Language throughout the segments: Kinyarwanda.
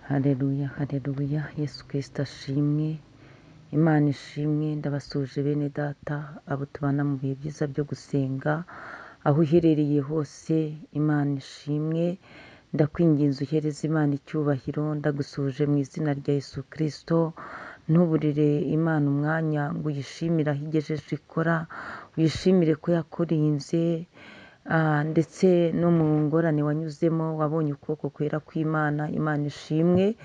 Haleluya, haleluya, Yesu Kristo ashimwe, Imana ishimwe. Ndabasuhuje bene data, abo tubana mu bihe byiza byo gusenga, aho uherereye hose, Imana ishimwe. Ndakwinginze uhereze Imana icyubahiro, ndagusuhuje mu izina rya Yesu Kristo. Ntuburire Imana umwanya ngo uyishimire aho igejeje ikora, uyishimire ko yakurinze, ndetse no mu ngorane wanyuzemo wabonye ukuboko kwera kw'Imana. Imana ishimwe.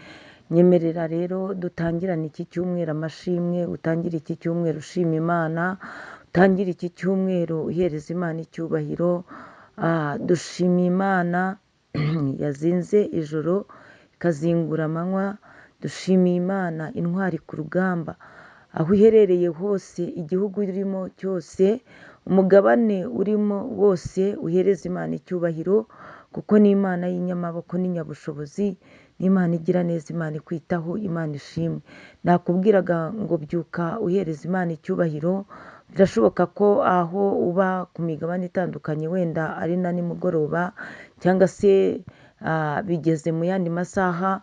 Nyemerera rero dutangirane iki cyumweru amashimwe, utangire iki cyumweru ushima Imana, utangire iki cyumweru uhereza Imana icyubahiro. Dushima Imana yazinze ijoro ikazingura amanywa, dushimiye Imana intwari ku rugamba, aho uherereye hose, igihugu urimo cyose, umugabane urimo wose, uhereze Imana icyubahiro, kuko ni Imana y'inyamaboko n'inyabushobozi, ni Imana igira neza, Imana ikwitaho, Imana ishimwe. Nakubwiraga ngo byuka uhereza Imana icyubahiro. Birashoboka ko aho uba ku migabane itandukanye wenda ari na nimugoroba, cyangwa se bigeze mu yandi masaha,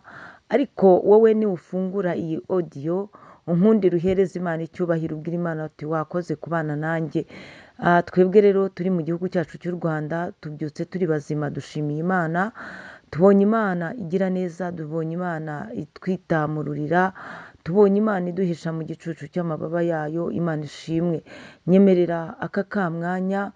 ariko wowe niwufungura iyi audio, unkundire uhereze Imana icyubahiro, ubwire Imana uti wakoze kubana nanjye. Twebwe rero turi mu gihugu cyacu cy'u Rwanda, tubyutse turi bazima, dushimiye Imana, tubonye Imana igira neza, tubonye Imana itwitamururira, tubonye Imana iduhisha mu gicucu cy'amababa yayo. Imana ishimwe. Nyemerera aka kamwanya,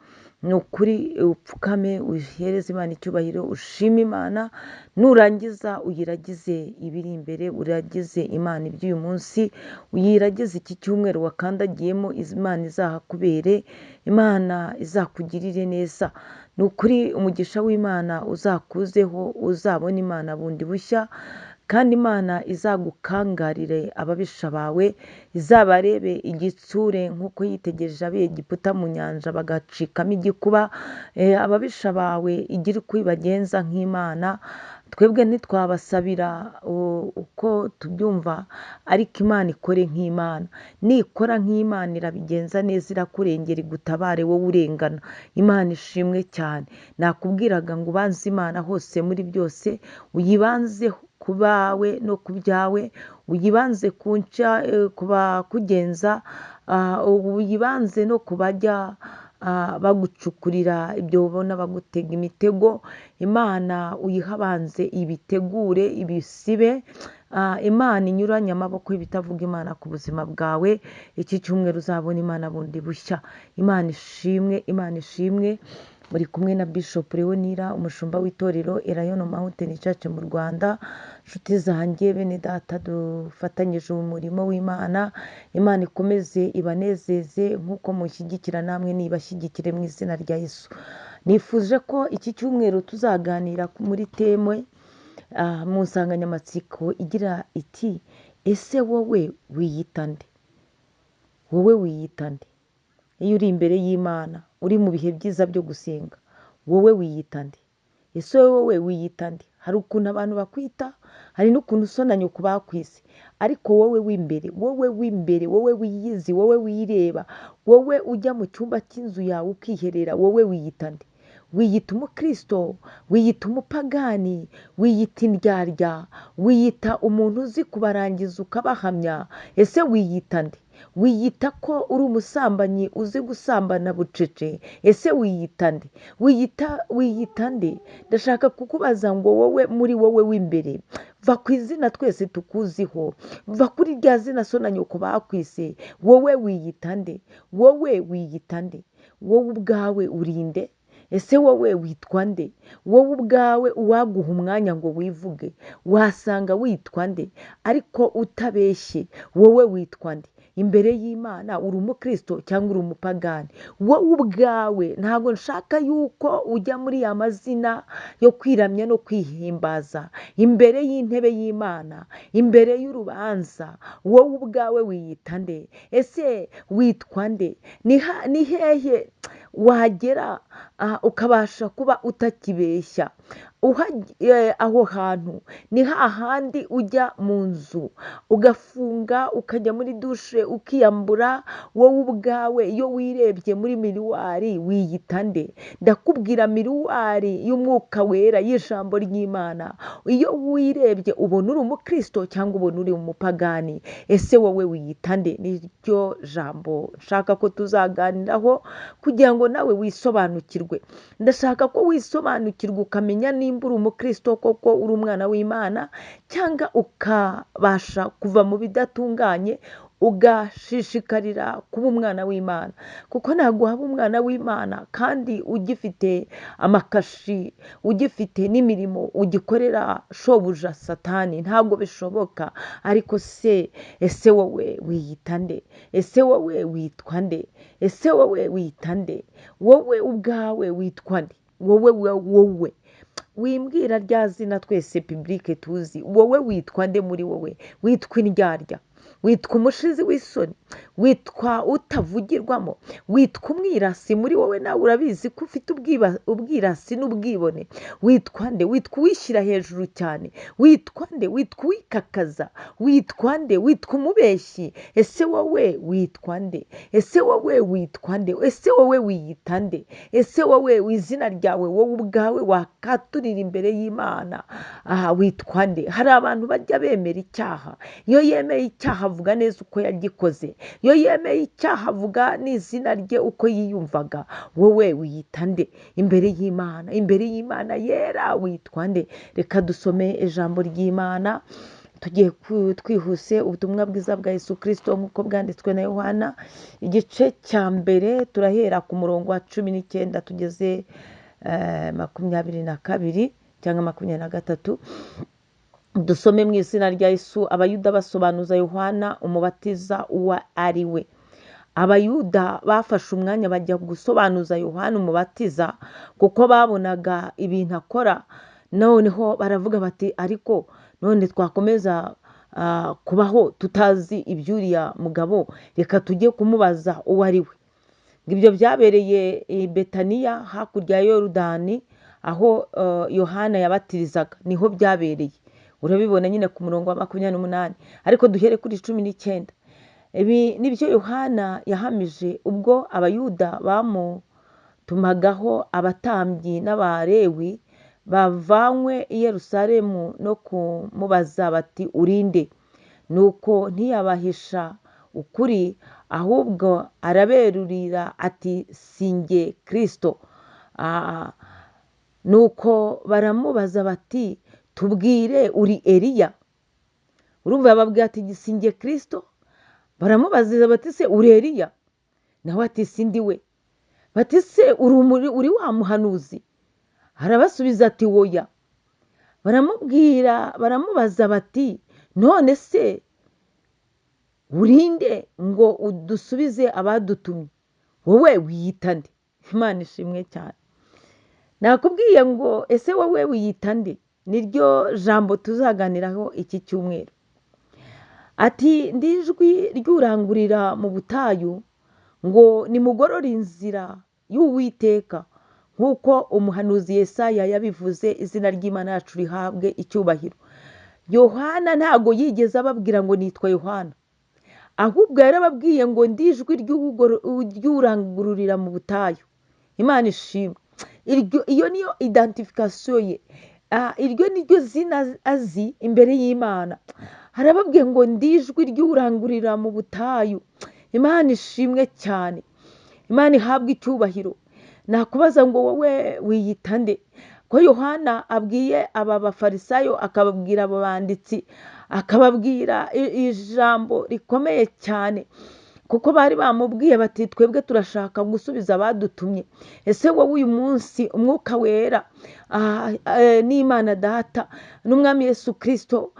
ni ukuri upfukame uhereze Imana icyubahiro, ushime Imana, nurangiza uyiragize ibiri imbere, uragize Imana iby'uyu munsi, uyiragize iki cyumweru wakandagiyemo, Imana izahakubere, Imana izakugirire neza. Ni ukuri umugisha w'Imana uzakuzeho, uzabona Imana bundi bushya, kandi Imana izagukangarire ababisha bawe, izabarebe igitsure nk'uko yitegereje Abegiputa mu nyanja bagacikamo igikuba. Ababisha bawe igire uko ibagenza nk'Imana. Twebwe ntitwabasabira uko tubyumva, ariko Imana ikore nk'Imana. Nikora nk'Imana irabigenza neza, irakurengera, igutabare wowe urengana. Imana ishimwe cyane. Nakubwiraga ngo ubanze Imana hose muri byose, uyibanze ku bawe no ku byawe, uyibanze ku bakugenza, uyibanze no ku bajya bagucukurira ibyo ubona, bagutega imitego. Imana uyihabanze, ibitegure, ibisibe. Imana inyuranye amaboko y'ibitavuga Imana ku buzima bwawe. Iki cyumweru uzabona Imana bundi bushya. Imana ishimwe, Imana ishimwe. Muri kumwe na Bishop Leonira, umushumba w'itorero Elayono Mountain Church mu Rwanda. Inshuti zanjye, bene data dufatanyije umurimo w'Imana, Imana ikomeze ibanezeze nk'uko mushyigikira, namwe nibashyigikire mu izina rya Yesu. Nifuje ko iki cyumweru tuzaganira muri theme, mu nsanganyamatsiko igira iti: ese wowe wiyita nde? Wowe wiyita nde? Iyo uri imbere y'Imana, uri mu bihe byiza byo gusenga, wowe wiyita nde? Ese wowe wiyita nde? Hari ukuntu abantu bakwita, hari n'ukuntu so na nyoko bakwise, ariko wowe w'imbere, wowe w'imbere, wowe wiyizi, wowe wireba, wowe ujya mu cyumba cy'inzu yawe ukiherera, wowe wiyita nde? Wiyita umukristo, wiyita umupagani, wiyita indyarya, wiyita umuntu uzi kubarangiza ukabahamya, ese wiyita nde? Wiyita ko uri umusambanyi uzi gusambana bucece, ese wiyita nde? Wiyita nde? Ndashaka kukubaza ngo wowe muri wowe w'imbere, va ku izina twese tukuziho, va kuri rya zina so na nyoko bakwise, wowe wiyita nde? Wowe wiyita nde? Wowe ubwawe urinde? Ese wowe witwa nde? Wowe ubwawe uwaguha umwanya ngo wivuge, wasanga witwa nde? Ariko utabeshye, wowe witwa nde? Imbere y'Imana uri umukristo cyangwa uri umupagani? Wowe ubwawe, ntabwo nshaka yuko ujya muri ya mazina yo kwiramya no kwihimbaza. Imbere y'intebe y'Imana, imbere y'urubanza, wowe ubwawe wiyita nde? Ese witwa nde? Ni hehe wagera ukabasha kuba utakibeshya? Aho hantu ni hahandi ujya mu nzu ugafunga, ukajya muri dushe ukiyambura wowe ubwawe. Iyo wirebye muri miruwari wiyita nde? Ndakubwira miruwari y'umwuka wera y'ijambo ry'Imana. Iyo wirebye ubona uri umukristo cyangwa ubona uri umupagani? Ese wowe wiyita nde? Niryo jambo nshaka ko tuzaganiraho kugira ngo nawe wisobanukirwe. Ndashaka ko wisobanukirwa ukamenya nimba uri umukristo koko, uri umwana w'Imana, cyangwa ukabasha kuva mu bidatunganye ugashishikarira kuba umwana w'Imana. Kuko ntabwo waba umwana w'Imana kandi ugifite amakashi, ugifite n'imirimo ugikorera shobuja Satani, ntabwo bishoboka. Ariko se ese wowe wiyita nde? Ese wowe witwa nde? Ese wowe wita nde? Wowe ubwawe witwa nde? Wowe wowe wimbwira rya zina twese public tuzi, wowe witwa nde muri wowe? Witwa indyarya, witwa umushizi w'isoni, witwa utavugirwamo, witwa umwirasi muri wowe, nawe urabizi ko ufite ubwirasi n'ubwibone. Witwa nde? Witwa uwishyira hejuru cyane. Witwa nde? Witwa uwikakaza. Witwa nde? Witwa umubeshyi. Ese wowe witwa nde? Ese wowe witwa nde? Ese wowe wiyita nde? Ese wowe izina ryawe wowe ubwawe wakaturira imbere y'Imana, aha witwa nde? Hari abantu bajya bemera icyaha. Iyo yemeye icyaha avuga neza uko yagikoze, iyo yemeye icyaha avuga n'izina rye uko yiyumvaga. Wowe wiyita nde imbere y'Imana? Imbere y'Imana yera witwa nde? Reka dusome ijambo ry'Imana tugiye twihuse. Ubutumwa bwiza bwa Yesu Kristo nk'uko bwanditswe na Yohana, igice cya mbere, turahera ku murongo wa 19 tugeze 22 cyangwa 23. Dusome mu izina rya Yesu. Abayuda basobanuza Yohana umubatiza uwo ari we. Abayuda bafashe umwanya bajya gusobanuza Yohana umubatiza kuko babonaga ibintu akora. Noneho baravuga bati ariko none twakomeza kubaho tutazi iby'uriya mugabo, reka tujye kumubaza uwo ari we. Ibyo byabereye i Betaniya hakurya ya Yorodani, aho Yohana yabatirizaga, niho byabereye. Urabibona nyine ku murongo wa 28, ariko duhere kuri 19. Ibi nibyo Yohana yahamije ubwo Abayuda bamutumagaho abatambyi n'Abalewi bavanywe i Yerusalemu no kumubaza bati urinde? Nuko ntiyabahisha ukuri, ahubwo araberurira ati sinjye Kristo. Nuko baramubaza bati tubwire, uri Eliya? Urumva yababwira ati sinjye Kristo. Baramubaza bati se uri Eliya? Nawe ati sindi we. Bati se uri wa muhanuzi? Arabasubiza ati woya. Baramubaza bati none se urinde ngo udusubize abadutumye? Wowe wiyita nde? Imana ishimwe cyane. Nakubwiye ngo ese wowe wiyita nde? Niryo jambo tuzaganiraho iki cyumweru. Ati ndijwi ry'urangurira mu butayu ngo nimugorore inzira y'Uwiteka, nk'uko umuhanuzi Yesaya yabivuze. Izina ry'Imana yacu rihabwe icyubahiro. Yohana ntago yigeze ababwira ngo nitwa Yohana, ahubwo yarababwiye ngo ndijwi ry'urangururira mu butayu. Imana ishimwe. Iyo niyo identification ye, iryo niryo zina azi imbere y'Imana. Harababwiye ngo ndijwi ry'urangurira mu butayu. Imana ishimwe cyane, Imana ihabwe icyubahiro. Nakubaza ngo wowe wiyita nde? Ko Yohana abwiye aba bafarisayo, akababwira aba banditsi, akababwira ijambo rikomeye cyane, kuko bari bamubwiye bati twebwe turashaka gusubiza abadutumye. Ese wowe uyu munsi umwuka wera n'Imana Data n'Umwami Yesu Kristo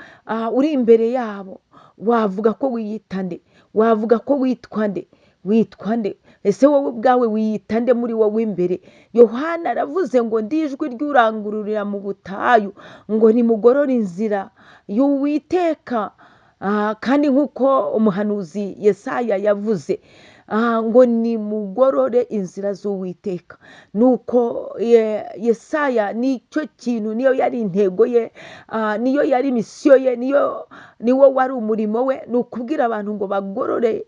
uri imbere yabo, wavuga ko wiyita nde? Wavuga ko witwa nde? Witwa nde? Ese wowe ubwawe wiyita nde muri wowe imbere? Yohana aravuze ngo ndijwi ry'urangururira mu butayu ngo nimugorore inzira y'Uwiteka, kandi nk'uko umuhanuzi Yesaya yavuze. Ngo nimugorore inzira z'Uwiteka. Nuko Yesaya nicyo kintu, niyo yari intego ye, niyo yari misiyo ye, niwo wari umurimo we, ni ukubwira abantu ngo bagorore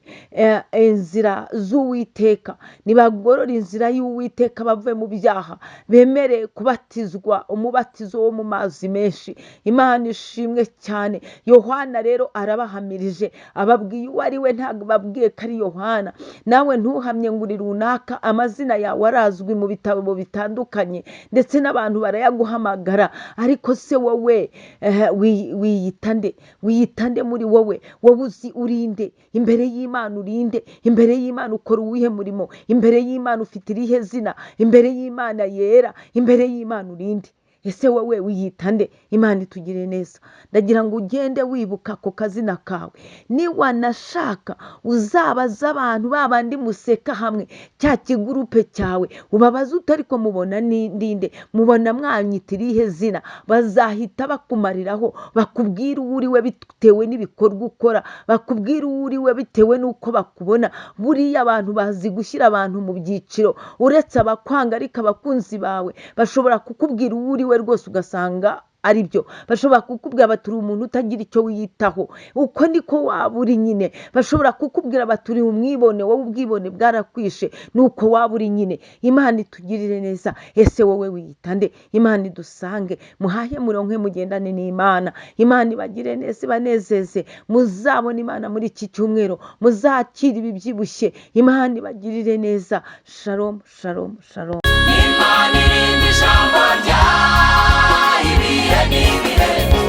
inzira z'Uwiteka. Nibagorore inzira y'Uwiteka bave mu byaha, bemere kubatizwa umubatizo wo mu mazi menshi. Imana ishimwe cyane. Yohana rero arabahamirije, ababwiye uwo ari we, ntabwo babwiye ko ari Yohana. Nawe ntuhamye ngo uri runaka, amazina yawe arazwi mu bitabo bitandukanye, ndetse n'abantu barayaguhamagara, ariko se wowe wiyita nde? Wiyita nde muri wowe? Wowe uzi urinde? Imbere y'Imana urinde? Imbere y'Imana ukora uwuhe murimo? Imbere y'Imana ufite irihe zina? Imbere y'Imana yera, imbere y'Imana urinde? Ese wowe wiyita nde? Imana itugire neza. Ndagira ngo ugende wibuka ako kazina kawe. Niwanashaka uzabaze abantu babandi museka hamwe, cya kigurupe cyawe, ubabaze uti ariko mubona ndinde, mubona mwanyita irihe zina? Bazahita bakumariraho, bakubwira uwo uri we bitewe n'ibikorwa ukora, bakubwira uwo uri we bitewe n'uko bakubona. Buriya abantu bazi gushyira abantu mu byiciro, uretse abakwanga, ariko abakunzi bawe bashobora kukubwira uwo uri we rwose ugasanga ari byo. Bashobora kukubwira bati uri umuntu utagira icyo wiyitaho, uko niko waba uri nyine. Bashobora kukubwira bati uri umwibone, wowe ubwibone bwarakwishe, nuko waba uri nyine. Imana itugirire neza. Ese wowe wiyita nde? Imana idusange, muhahe muronke, mugendane n'Imana. Imana ibagire neza, ibanezeze. Muzabona Imana muri iki cyumweru, muzakira ibibyibushye. Imana ibagirire neza. Shalom, shalom, shalom. Imana irinda ijambo ryayo ibihe n'ibihe.